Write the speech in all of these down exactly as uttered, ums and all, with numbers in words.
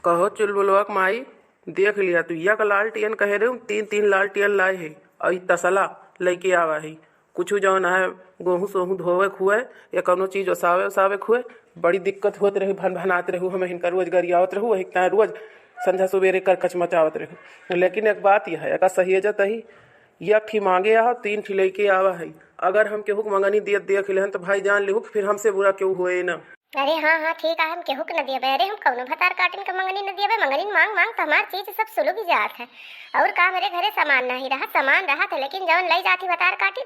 कहो चुलबुलवा के माई, देख लिया तू, एक लालटेन कहे रहे, तीन तीन लालटेन लाए है, और ई तसला लेके आवा है। कुछ जौन है, गोहूँ सोहूँ धोवे खुए, या कौनो चीज ओसावे ओसावे खुए, बड़ी दिक्कत होत रही, भन भनात रहू, हम हिनका रोज गरियावत रहू, वही तरह रोज संझा सुबेरे कर कचमचावत रहू। लेकिन एक बात यह है, एका सहेजत ही, एक ठी मांगे आवा, तीन ठी लेके आवा है। अगर हम केहू के मंगनी दियत देख लेहन, तो भाई जान लेहू कि फिर हमसे बुरा केहू होए ना। अरे हाँ, हाँ, ठीक है, हम केहू के न दियबे। अरे, हम कौनो भतार काटिन के मंगनी न दियबे। मंगनी मांग मांग तो हमार चीज सब सुलुग जात है। और का, मेरे घरे सामान नहीं रहा, सामान रहा था, लेकिन जौन लई जाती भतार काटिन,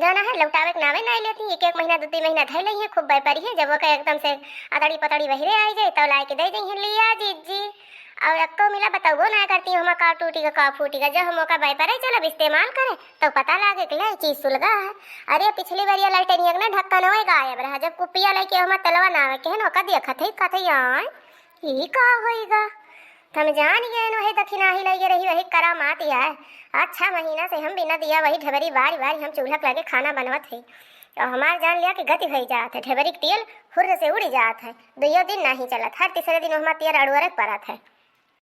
जौन है लौटावे के नावे नहीं लेती। एक एक महीना, दो तीन महीना धई लई है, खूब व्यापारी है, जब ओके एकदम से अतड़ी पतड़ी बहिरे आई जाए, तो लाए के दे दई है, लिया जीजी। और अक्को मिला बतौबो ना करती, हमार का टूटी का, का फूटी का, जब हम ओका व्यापारे चलब इस्तेमाल करे, तो पता लागे कि ले चीज सुलगा है। अरे, पिछली बार ये लालटेनिया के ना ढक्कन होए गायब रहा, जब कुपिया लेके हम तेलवा ना आवे, केहन ओका देखत है, कहत है, "यार, ई का होइगा?" तो हम जान गए, वही दखिनाही लगे रही, वही करामात ही है। अच्छा महीना से हम बिना दिया, वही ढेबरी बारी बारी हम चूल्हा के लगे खाना बनवत है। और हमार जान लिया कि गति होई जात है, ढेबरी के तेल हुर्र से उड़ी जात है, दुइयो दिन नहीं चलत, हर तीसरे दिन हमार तेल अड़ुअरे परत है।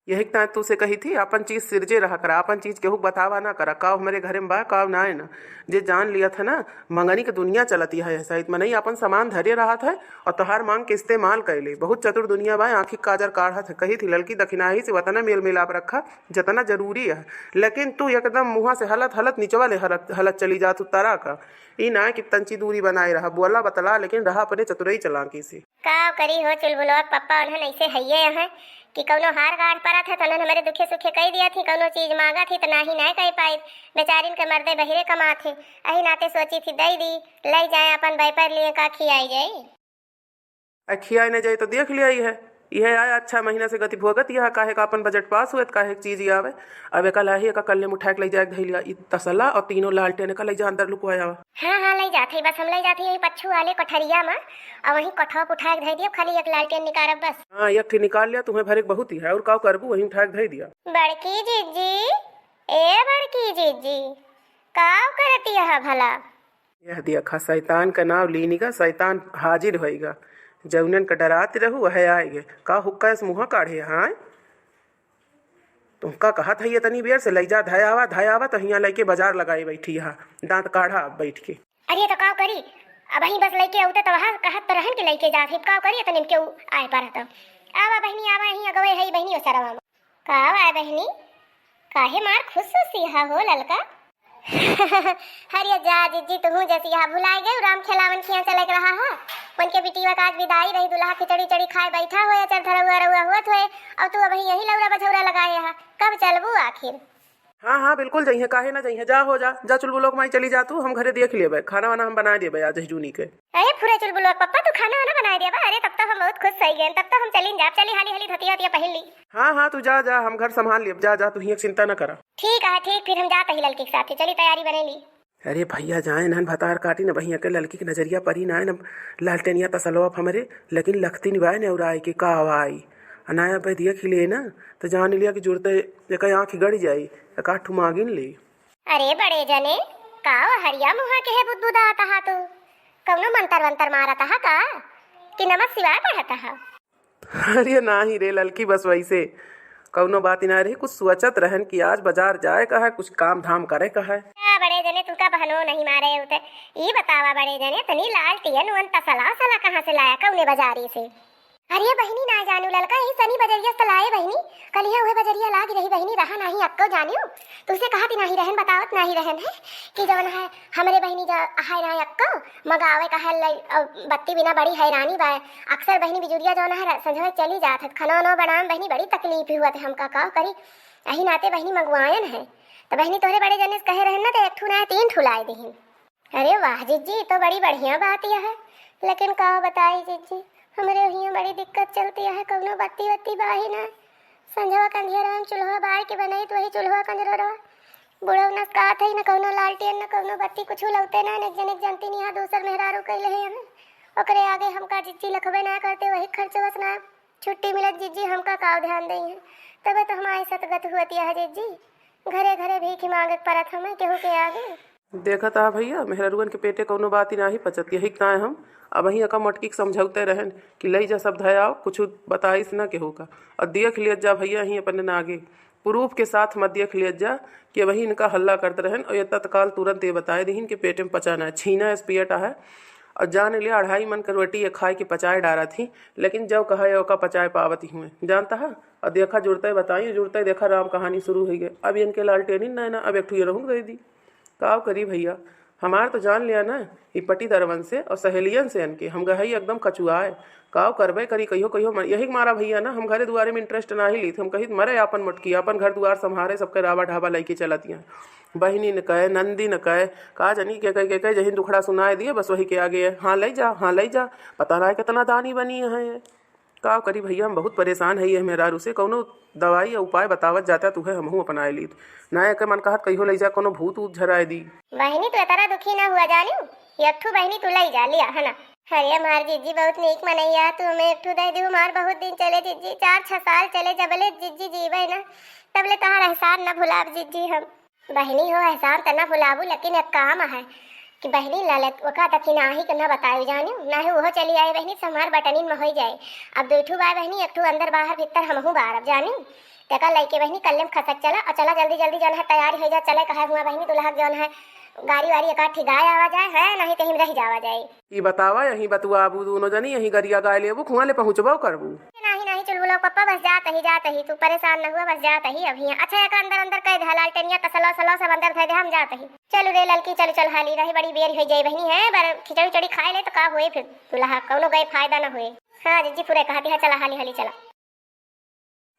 यही ताय तू से कही थी, अपन चीज सिरजे रहा करा, अपन चीज केहू के बतावा ना करा। काव हमरे घरे में बा, काव ना है ना। जे जान लिया था ना, मंगनी के दुनिया चलती है ऐसा, इतना नहीं अपन सामान धरे रहा था और तोहार मांग के इस्तेमाल कर ले। बहुत चतुर दुनिया बा, आँखी काजर काढ़त है। कही थी ललकी दखिनाही से वतना मेल मिलाप रखा, जतना जरूरी है। लेकिन तू एकदम मुँहा से हलत हलत निचवा ले हलत, हलत चली जात उतारा का। ई ना कि तंची दूरी बनाए रहा, बोला बतला, लेकिन रहा अपने चतुरई चलाकी से। का करी हो चुलबुलवा के पप्पा, उन्हन ऐसे हइये हैं कि कौनो हार गांठ परत है तो उन्हन हमरे दुखे सुखे कह दिया थी, कौनो चीज मांगा थी तो नाही ना कह पाई। बेचारिन के मर्दे बहिरे कमात है, अही नाते सोची थी दई दी, लई जाए अपन व्यापार लिए का खियाई जाई। आ खियाई न जाई तो देख लिया ही है, यह आया अच्छा महीना से गति भोगत यहाँ काहे का अपन बजट पास हुए तो काहे के चीज ही आवे। अब एका लाही एका कल्ले में उठा के ले जाए के धइलिया, ई तसला और तीनों लालटेन का ले जा अंदर लुकवाया। हाँ, हाँ, लई जात है, बस हम लई जात है यही पच्छू वाले कोठरिया में, और वहीं कोठवा पे उठाए के धई दियो, खाली एक लालटेन निकारब बस। हाँ, एक ठे निकाल लिया, तुम्हें भरे के बहुत ही है, और काव करबू, वहीं उठाए के धई दिया। बड़की जीजी, ए बड़की जीजी, काव करती है भला? यह देखा, शैतान का नाव लीनिगा, शैतान हाजिर होइगा। जौनन का डरात रहू, वह आएगे। का हुक्का से मुँह काढ़े, हाँ? तुमका कहत है इतनी बेर से, लई जा, धय आवा, धय आवा, तो हियाँ लइके बाजार लगाए बैठी हा, दाँत काढ़ा अब बैठ के। अरे तो का करी, अब ही बस लइके आउते तो वहाँ कहत तो रहन कि लइके जात है, का करी, इतने में केहू आए परत। आवा बहिनी, आवा, यहीं अगवे है बहिनी, ओ सरवा में। का आए बहिनी, काहे मार खुश हो सिहा हो ललका? अरे जा जिज्जी, तुहू जैसी यहाँ भुलाए गए, राम खेलावन खिया चले के रहा है। उनके बिटिया का आज विदाई रही, दुल्हा खिचड़ी चड़ी खाए बैठा हुए, अचर धरौआ रउआ हुआ हुए, और तू अब यहीं लौरा बझौरा लगाए है, कब चलबू आखिर? हाँ, हाँ, बिल्कुल जइहे, काहे ना जइहे, जा हो जा, जा चुलबुलो के माई चली जा तू, हम घरे देख लेबे, खाना वाना हम बना देबे आज जूनी के। अरे फुरे चुलबुलो के पप्पा, तू खाना वाना बना देबा? अरे तब तो हम बहुत खुश हो गए, तब तो हम चलिन जाब, चली हाली हाली धतिया हतिया पहन ली। हाँ, हाँ, तू जा, जा, हम घर संभाल लेब, जा, जा, तू हियाँ चिंता न करा। ठीक है, ठीक, फिर हम जात ही ललकी के साथे, चली तैयारी बने ली। अरे भैया, जाए नहन भतार काटी न, भैया के ललकी के नजरिया परी ना है न, लालटेनिया तसलवा प हमरे, लेकिन लखती नि बाय ने और आए के का आई, अनाया पे दिया खिले ना, तो जान लिया कि जुड़ते एका आँख गड़ जाई, एका ठुमागिन ले। अरे बड़े जने, का हरिया मुहा के है बुदबुदात हा तू? कौनो मंतर वंतर मारत हा का? कि नमः शिवाय पढ़त हा? अरे नाही रे ललकी, बस वैसे कौनो बात ही ना रही, कुछ सोचत रहन कि आज बाजार जाए का है, कुछ काम धाम करे का है। का बड़े जने तुमका बहनो नहीं मारे होते। ई बतावा बड़े जने, तनी लालटेन उन तसला सला कहाँ से लाया, कौने बाजारी से? अरे बहिनी ना जानू ललका, यही सनी बजरिया से लाए बहिनी। कलिया उहे बजरिया लागी रही बहिनी, रहा नाही अक्को जानियो। तुसे कहत ही नाही रहन, बतावत नाही रहन है कि जवन है हमरे बहिनी जा है ना अक्को, मगावे का है लई-, अ, बत्ती बिना बड़ी हैरानी बा। अक्सर बहिनी बिजुरिया जवन है रा-, संझवे चली जात है, खाना वाना बनावे में बहिनी बड़ी तकलीफ हुआ थे हमका, का करी, यही नाते बहिनी मंगवायन है। तो बहिनी तोहरे बड़े जने से कहे रहन ना, तो एक ठू ना तीन ठू लाए दिहिन। अरे वाह जिज्जी, ई तो बड़ी बढ़िया बात यह है। लेकिन का बताई जिज्जी, हमरे हियाँ बड़ी दिक्कत चलती है, कौनो बत्ती वत्ती बाही ना। संझवा कंधियरवा में चूल्हा बार के बनाई, तो वही चूल्हा कंजरो रहा। बुढ़ऊ नसकात है, न कौनो लालटेन, न कौनो बत्ती, कुछ लौते ना। एक जने के जनती नहीं, यहाँ दूसर मेहरारू कैले है हमें, ओकरे आगे हमका जिज्जी लखबे ना करते, वही खर्च बस ना। छुट्टी मिलत जिज्जी, हमका काव ध्यान दई है, तबे तो हमारी सतगत हुअत यह जिज्जी। घरे घरे भीख मांगे के परत हमें केहू के आगे। देखत हा भइया, मेहररुअन के पेटे कउनो बात ही नाहीं पचत। यही ताय हम अबहीं एका मोटकी के समझौते रहन कि लइ जा, सब धय आव, कुछु बताइस न केहू का। अउर देख लियत जा भइया, अहीं अपने नागे proof के साथ मत देख लियत जा कि अबहीं इनका हल्ला करत रहन अउर ये तत्काल तुरंत ये बताइ दिहिन कि पेटे में पचा न है, छीना अस पियट है। अउर जान लिया, अढ़ाई मन के रोटी ये खाइ के पचाइ डारत ही, लेकिन जउ कहा ये ओका पचाइ पावत ही हुए, जानत हा। अउर देखा जुरतइ बताई, जुरतइ देखा राम कहानी सुरू होइ गए। अब इनके लालटेनिन नैना, अब एक ठू ये रहूँ दइ दी। काव करी भइया, हमार तो जान लिया न, ई पटीदरवन से अउर सहेलियन से अनके हम गहई एकदम कचुआए। काव करबे करी, कहियो कहियो मन, यही के मारा भइया न, हम घरे दुआरे में interest नाहीं लीत। हम कहित मरे आपन मोटकी, आपन घर दुआर सम्हारे, सबके रावा ढाबा लइके चलत हैं। बहिनी न कहे, नंदी न कहे, का जनी के कहे, के कहे, जहिन दुखड़ा सुनाइ दिए, बस वही के आगे, हाँ लइ जा, हाँ लइ जा। पता नाहीं केतना दानी बनी है। का करी भइया, हम बहुत परेसान हई एह मेहरारू से। कउनो दवाई या उपाय बतावत जाता त उहै हमहूँ अपनाइ लीत। ना एके मन कहत कहियो लइ जा कउनो भूत ऊत झराइ दी। बहिनी, तू एतना दुखी न हुआ जानिउ, एक ठू बहिनी तू लइ जा लिया, है ना। अरे हमार जिज्जी बहुत नीक मनइया, तू हमें एक ठू दइ दिउ। हमार बहुत दिन चले जिज्जी, चार छह साल चले, जबले जिज्जी जीबे न, तबले तोहार एहसान न भुलाब जिज्जी हम। बहिनी हो, एहसान त न भुलाबू, लेकिन एक काम है कि बहिनी ललक ओका दखिनाही के न बतायू जानिउ, नाहीं उहो चली आए बहिनी, से हमार बटनिन में होइ जाए। अब दुइ ठू बाय बहिनी, एक ठू अंदर बाहर भीतर हमहूँ बारब जानिउ। तेका लइके बहिनी कल्ले में खसक चला, अउर चला जल्दी जल्दी जउन है तैयारी होइ जा, चले कहे हुआ बहिनी दुल्हा के जउन है गाड़ी वाड़ी एकाठी गाय आवा जाए, है नाहीं त हिम रहि जावा जाए। ई बतावा, यहीं बतुआबू दूनो जनी, यहीं गरिया गाय लेबू, खुआ ले पहुँचबो करबू? नाहीं, नाहीं, चुलबुलो पप्पा, बस जात ही, जात ही, तू परेसान न हुआ, बस जात ही अब हियाँ। अच्छा, एक अंदर, अंदर कह दे, लालटेनिया, तसलो, सलो सब अंदर धर दे, हम जात ही। चलू रे ललकी, चलू, चल हाली रही, बड़ी बेर होइ जाई बहिनी है, बर खिचड़ी, उचड़ी खाइ ले तो का होए फिर, दुल्हा कउनो गए फायदा न होए। हाँ, जिज्जी फुरे कहती है, चला हाली, हाली चला।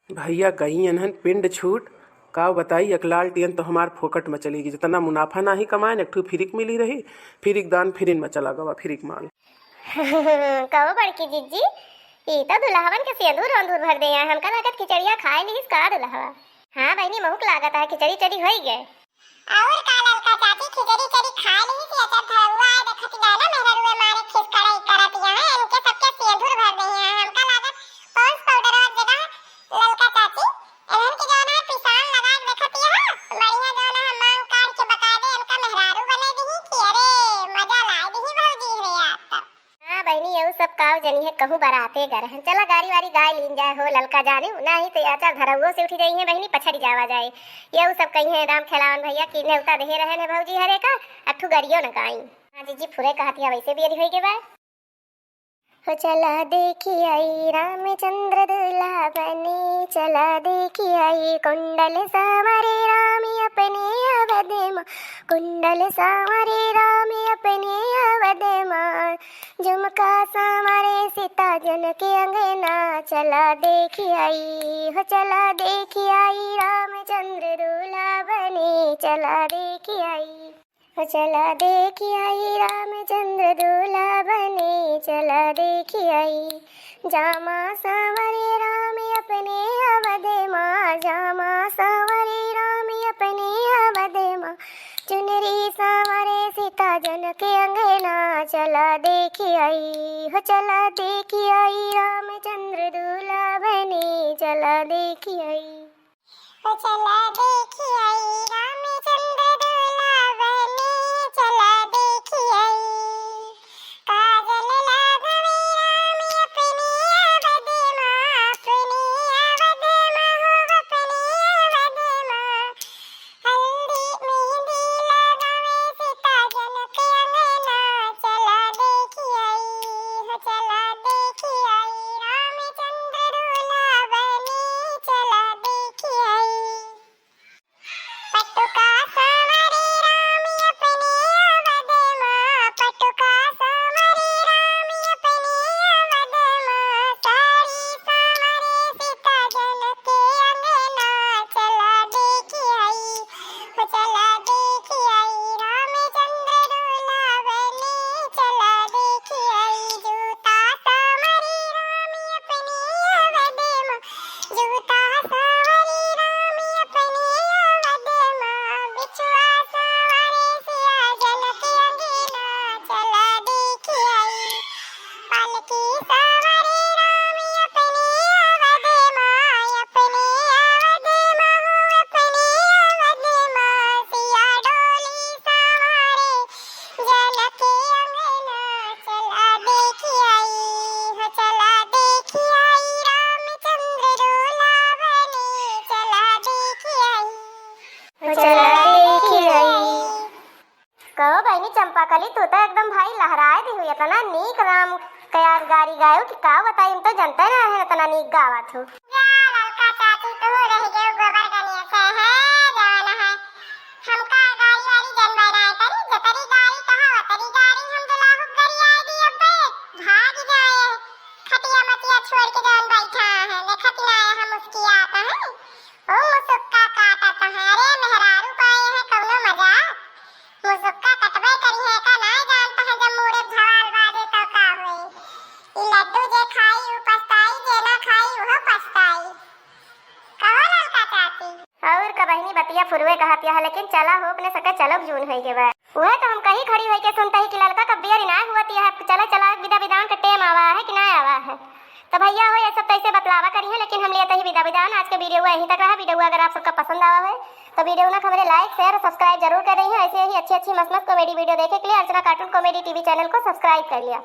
भइया, गई एनहन पिंड छूट, का बताई, एक लालटेन तो हमार फोकट में चली गई। जितना मुनाफा नाहीं कमाएन, एक ठू फिरिक मिली रही, फिरिक दान फिरिन में चला गवा, फिरिक माल। कहो बड़की जिज्जी, ई तो दुल्हवन के सेंदूर ओंदूर भर दे हैं, हमका लागत खिचड़िया खाए लिहिस का दुल्हवा। हाँ बहिनी, महूँ के लागत है खिचड़ी चड़ी होइ गए। अउर का ललका चाची, खिचड़ी चड़ी खाए लिहिस, ये सब धरौआ आए देखत गाना मेहररुए मारे खिसकड़ई करत यहाँ, इनके सबके सेंदूर भर दे हैं, हमका लागत Pond's powder और जगह ललका चाची, इन्हन के जौन है पिसान लगा के देखत यहाँ, बढ़िया जौन है मांग काढ़ के बकायदे इनका मेहरारू बने दिही कि अरे मजा लाए दिही भौजी रे आज तो। हाँ बहिनी, यहू सब काव जनी है, कहूँ बराते गर हैं। चला गाड़ी वाड़ी गाय लीन जाए हो ललका जानिउ, नाहीं तो अचार धरौओ से उठी जाई है बहिनी, पछड़ी जावा जाए। यहू सब कही है राम खेलावन भइया कि नेवता देहे रहे हैं भौजी हरे का, अठू गरियो न गाई। हाँ जिज्जी फुरे कहत है, वैसे भी अरी होइ के बा। हो चला देखी आई रामचंद्र दूल्हा बने, चला देखी आई कुंडल सांवरे राम अपने अवध मा, कुंडल सांवरे राम अपने अवध मा, झुमका सांवरे सीता जनके अंगना, चला देखी आई, हो चला देखी आई रामचंद्र दूल्हा बने, चला देखी आई। हो चला देखी आई रामचंद्र दूल्हा बने, चला देखी आई। जामा सांवरे राम अपने अवध मा, जामा सांवरे राम अपने अवध मा, चुनरी सांवरे सीता जनके अंगना, चला देखी आई, हो चला देखी आई रामचंद्र दूल्हा बने, चला देखी आई। ओ चला देखी आई रामचंद्र दूल्हा बने, चला देखी आई। काजल लगावे राम अपने अवध मा, अपने अवध मा हो, अपने अवध मा। हल्दी मेहंदी लगावे सीता जनके अंगना, चला देखी आई हो, चला देखी आई रामचंद्र दूल्हा बने, चला देखी आई। गावत हूँ। जा ललका चाची, तू रह गयो गोबर गणेश है, जवन है। हमका गाड़ी वाड़ी जन बनाए करी, जतरी गाड़ी कहा वतरी गाड़ी हम दुलाहु गरियाए दी अब्बे, भाग जाए। खटिया मटिया छोड़ के जवन बैठा है, देखत ना है हम उसकी आता है। ओ मुसुक्का काटत है, अरे मेहरारू पाए हैं कौनो मजाक। मुसुक्का कटबे करी है का, ना जानत है जब मूड़े भवाल बाजे तो का होई। ई लड्डू जे खाई ऊ पछताई, जे ना खाई उहो पछताई। कहो ललका चाची। और का बहिनी, बतिया फुरुए कहत यह, लेकिन चला हो अपने सके चलो जून होई के बा। उहे तो हम कही खड़ी होई के सुनत ही कि ललका कब बियर ना हुआ तिया है, चला चला विदा विदान का टेम आवा है कि ना आवा है। तो भैया हो, ये सब तो ऐसे बतलावा करी है, लेकिन हम लिए तही विदा विदान। आज के वीडियो यहीं तक रहा। वीडियो अगर आप सबका पसंद आवा है तो वीडियो ना हमारे like, share और subscribe जरूर कर रही है। ऐसे ही अच्छी अच्छी मस्त मस्त comedy video देखे के लिए अर्चना cartoon comedy TV channel को subscribe कर लिया।